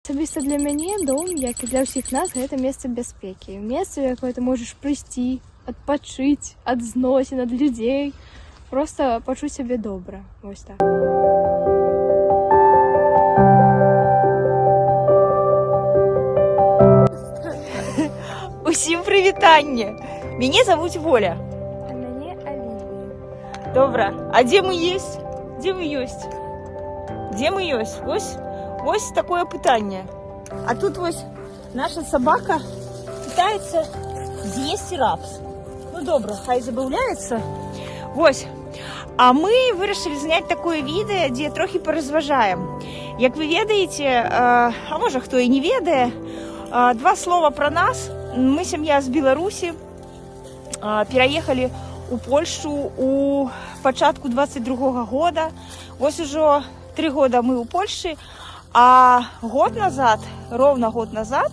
Асабіста для мяне дом, як і для ўсіх нас, гэта месца бяспекі. Месца, у якое ты можаш прыйсці, адпачыць ад зносін, ад людзей, просто пачуць сябе добра. Вось так. Усім прывітанне! Мяне завуць Воля. А мяне Алівія. Добра. А дзе мы есть? Дзе мы ёсць? Дзе мы ёсць? Вось, вось такое пытанне. А тут вось наша сабака пытаецца з'есці рапс. Ну добра, хай забаўляецца. Вось. А мы вырашылі зняць такое відэа, дзе трохі паразважаем. Як вы ведаеце, а можа, хто і не ведае, два слова пра нас. Мы сям'я з Беларусі, пераехалі у Польшу у пачатку 22 года. Вось ужо 3 года мы ў Польшы, а год назад, роўна год назад,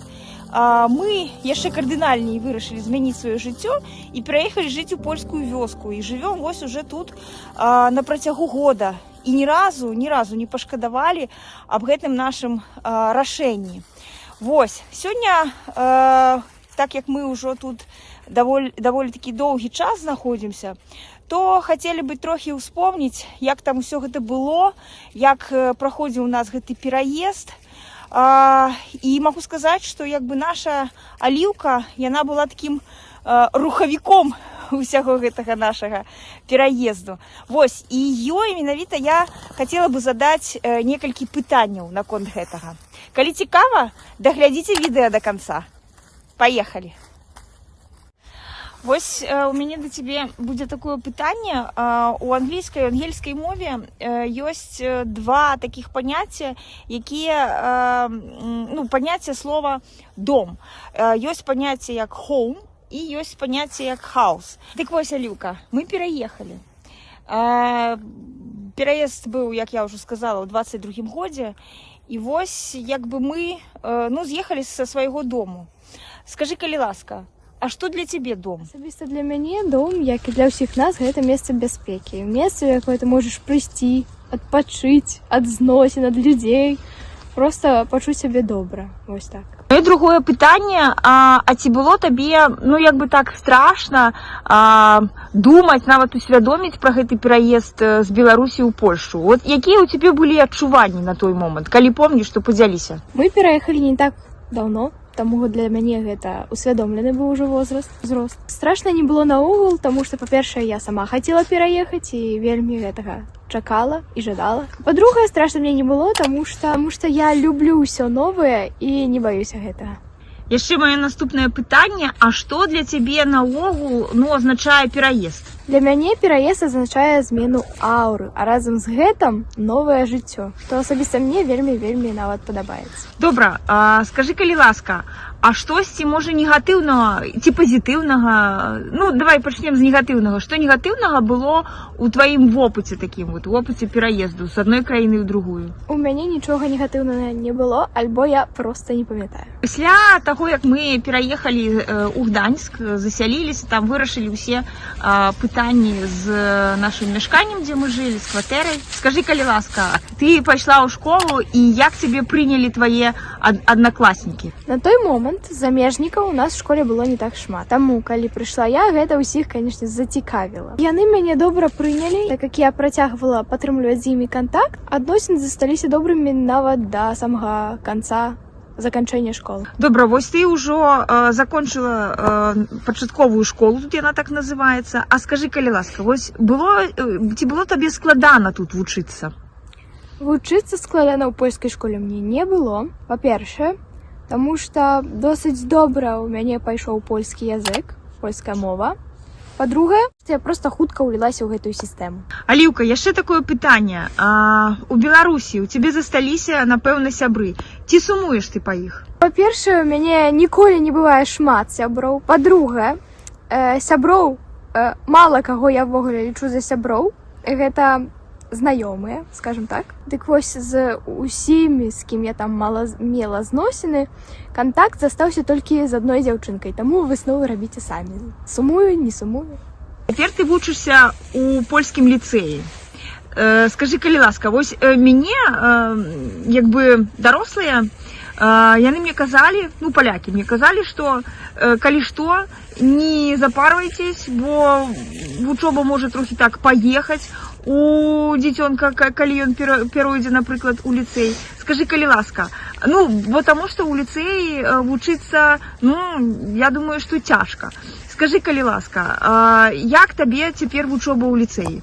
мы яшчэ кардынальней вырашылі змяніць сваё жыццё і пераехалі жыць у польскую вёску, і жывём вось уже тут на працягу года. І ні разу, ні разу не пашкадавалі аб гэтым нашым рашэнні. Вось, сёння, так як мы ўжо тут даволі такі доўгі час знаходзімся, то хацелі бы трохі ўспомніць, як там усё гэта было, як праходзіў у нас гэты пераезд. І магу сказаць, што як бы наша Аліўка, яна была такім рухавіком усяго гэтага нашага пераезду. Вось, і ёй менавіта я хацела бы задаць некалькі пытанняў наконт гэтага. Калі цікава, даглядзіце відэа до конца. Поехали. Вось у мяне да цябе будзе такое пытанне. У англійскай, ангельскай мове ёсць два такіх паняцця, якія ну, паняцце слова «дом». Ёсць паняцце як home і ёсць паняцце як house. Дык вось, Аліўка, мы пераехалі. Пераезд быў, як я ўжо сказала, ў 22 годзе. І вось як бы мы ну, з'ехалі са свайго дому. Скажы, калі ласка, а што для цябе дом? Асабіста для мяне дом, як і для ўсіх нас, гэта месца бяспекі. Месца, у якое ты можаш прыйсці, адпачыць ад зносін, ад людзей, просто пачуць сябе добра. Вось так. Ну і другое пытанне, а ці было табе, ну, як бы так страшна думаць, нават усвядоміць пра гэты пераезд з Беларусі ў Польшу? Вот якія ў цябе былі адчуванні на той момант? Калі помніш, то падзяліся. Мы пераехалі не так даўно, таму для мяне гэта усвядомлены быў ужо возраст, узрост. Страшна не было наогул, таму што, па-першае, я сама хацела пераехаць і вельмі гэтага чакала і жадала. Па-другае, страшна мне не было, таму што я люблю ўсё новае і не баюся гэтага. Яшчэ маё наступнае пытанне, а што для цябе наогул, ну, азначае пераезд? Для мяне пераезд азначае змену аўры, а разам з гэтым новае жыццё, што асабіста мне вельмі, вельмі нават падабаецца. Добра, скажы, калі ласка, а штосьці можа негатыўнага ці пазітыўнага, ну, давай пачнем з негатыўнага. Што негатыўнага было у тваім вопыце такім вот, у опыце пераезду з адной краіны ў другую? У мяне нічога негатыўнага не было, альбо я просто не памятаю. Пасля таго, як мы пераехалі ў Гданьск, засяліліся, там вырашылі ўсе пытанні з нашым мяшканнем, дзе мы жылі, з кватэрай. Скажы, калі ласка, ты пайшла ў школу, і як цябе прынялі твае аднакласнікі? На той момант замежнікаў у нас в школе было не так шмат. Таму, калі прыйшла я, гэта ўсіх, конечно, зацікавіла. Яны мяне добра прынялі, так як я працягвала падтрымліваць з імі кантакт, адносіны засталіся добрымі нават да самага канца заканчэння школы. Добра, вось ты ўжо закончыла пачатковую школу, тут яна так называецца. А скажы, калі ласка, вось ці было табе складана тут вучыцца? Вучыцца складана ў польскай школе мне не было. Па-першае, таму што досыць добра ў мяне пайшоў польскі язык, польская мова. Па-другае, я просто хутка ўлілася ў гэтую сістэму. Аліўка, яшчэ такое пытанне. У Беларусі у цябе засталіся, напэўна, сябры. Ці сумуеш ты па іх? Па-першае, у мяне ніколі не бывае шмат сяброў. Па-другае, сяброў мала каго я ўвогуле лічу за сяброў. Гэта знаёмыя, скажем так. Дык вось, з усімі, з кім я там мала мела зносіны, кантакт застаўся толькі з адной дзяўчынкай, таму высновы рабіце самі. Сумую, не сумую. Цяпер ты вучышся у польскім ліцэі. Скажы, калі ласка, вось мяне, як бы дарослыя, Яны мне казалі, ну, палякі мне казалі, што калі што, не запарвайцесь, бо вучоба можа трохі так паехаць у дзіцёнка, калі ён пяройдзе, напрыклад, у ліцэй. Скажы, калі ласка, ну, бо таму што ў ліцэі вучыцца, ну, я думаю, што цяжка. Скажы, калі ласка, як табе цяпер вучоба ў ліцэі?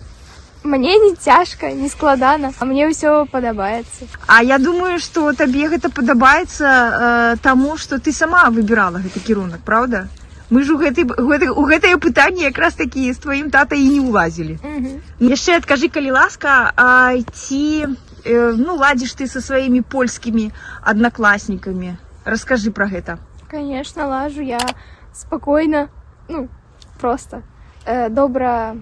Мне не цяжка, не складана, а мне ўсё падабаецца. А я думаю, што табе гэта падабаецца, таму, што ты сама выбірала гэты кірунак, праўда? Мы ж у гэтае пытанне якраз такі з тваім татай і не ўлазілі. Яшчэ адкажы, калі ласка, ці ну, ладзіш ты са сваімі польскімі аднакласнікамі? Раскажы пра гэта. Конечно, лажу я спокойно, ну, просто добра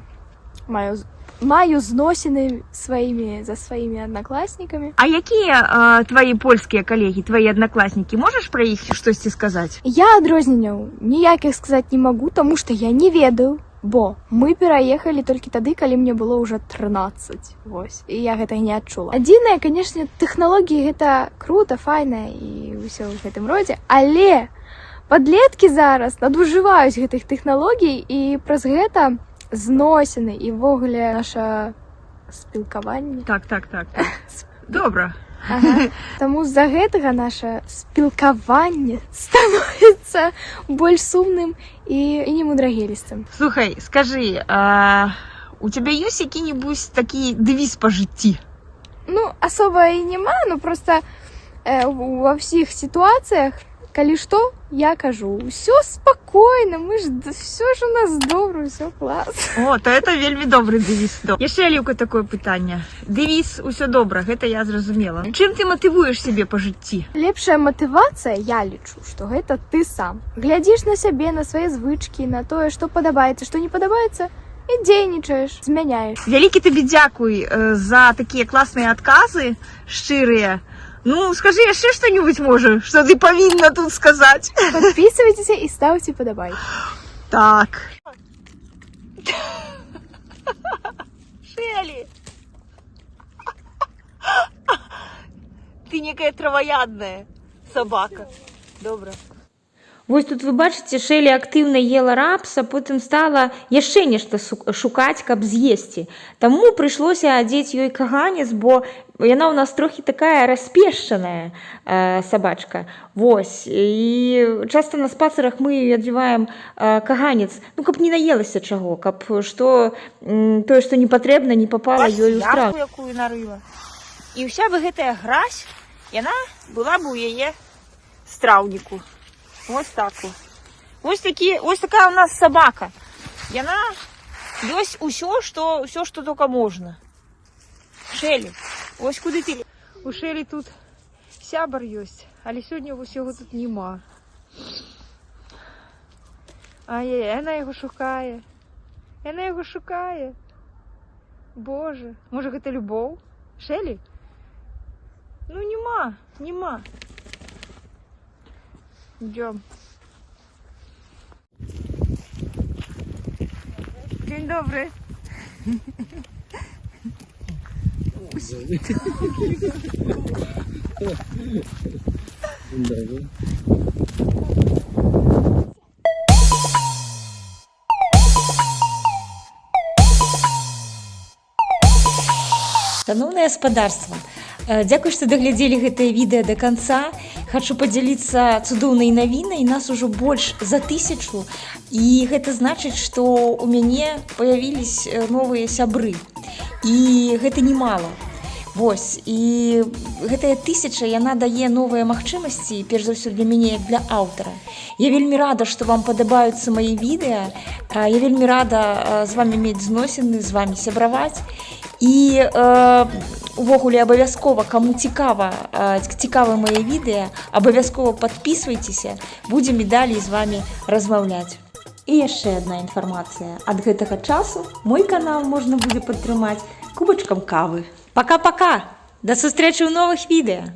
маю зносіны за сваімі аднакласнікамі. А якія твае польскія калегі, твае аднакласнікі, можаш пра іх штосьці сказаць? Я адрозненняў ніякіх сказаць не магу, таму што я не ведаю, бо мы пераехалі толькі тады, калі мне было ўжо 13. Вось. І я гэта не адчула. Адзінае, канешне, тэхналогіі — гэта круто, файна і ўсё ў гэтым родзе, але падлеткі зараз надужываюць гэтых тэхналогій, і праз гэта зносіны і ўвогуле наша спілкаванне. Так. Добра. Ага. Таму з-за гэтага наша спілкаванне становіцца больш сумным і немудрагелістым. Слухай, скажы, а у цябе ёсць які-небудзь такі дэвіз па жыцці? Ну, особо і няма, ну просто ва ўсіх сітуацыях, калі што, я кажу: «Ўсё спакойна, мы ж всё ж у нас добра, ўсё клас». О, то это вельмі добры дэвіз. Яшчэ, Аліўка, такое пытанне. Дэвіз «усё добра», гэта я зразумела. Чым ты матывуеш сябе па жыцці? Лепшая матывацыя, я лічу, што гэта ты сам. Глядзіш на сябе, на свае звычкі, на тое, што падабаецца, што не падабаецца, і дзейнічаеш, змяняеш. Вялікі табе дзякуй за такія класныя адказы, шчырыя. Ну, скажы яшчэ што-нибудь, можа, што ты павінна тут сказаць. Подписывайтесь и ставьте падабайкі. Так. Шелли! Ты некая травоядная собака. Добра. Вось тут вы бачыце, Шэлі актыўна ела рапс, а потым стала яшчэ нешта шукаць, каб з'есці. Таму прыйшлося адзець ёй каганец, бо яна ў нас трохі такая распешчаная сабачка. Вось. І часта на спацырах мы ёй адзяваем каганец, ну, каб не наелася чаго, каб што, тое, што не патрэбна, не папала ёй у страву. Якую нарыла. І ўся бы гэтая гразь, яна была бы ў яе страўніку. Вось так вот. Вось такая у нас собака. Яна ёсць усё, што только можна. Шэлі, вось куды ты? У Шэлі тут сябар ёсць, але сёння вось яго тут нема. Ай-яй, яна яго шукае. Яна яго шукае. Боже, можа, гэта любоў? Шэлі? Ну, нема, нема. Идем. Dzień dobry. Dzień dobry. Шаноўнае спадарства, дзякуй, што даглядзелі гэтае відэа да канца. Хачу падзяліцца цудоўнай навінай. Нас ужо больш за 1000, і гэта значыць, што ў мяне появились новыя сябры. І гэта немало. Вось, і гэтая 1000, яна дае новыя магчымасці, перш за ўсё для мяне, як для аўтара. Я вельмі рада, што вам падабаюцца мае відэа. Я вельмі рада з вамі мець зносіны, з вамі сябраваць. І увогуле абавязкова, каму цікавы мае відэа, абавязкова падпісвайцеся, будзем і далей з вамі размаўляць. І яшчэ адна інфармацыя. Ад гэтага часу мой канал можна будзе падтрымаць кубачкам кавы. Пака-пака! Да сустрэчы ў новых відэа!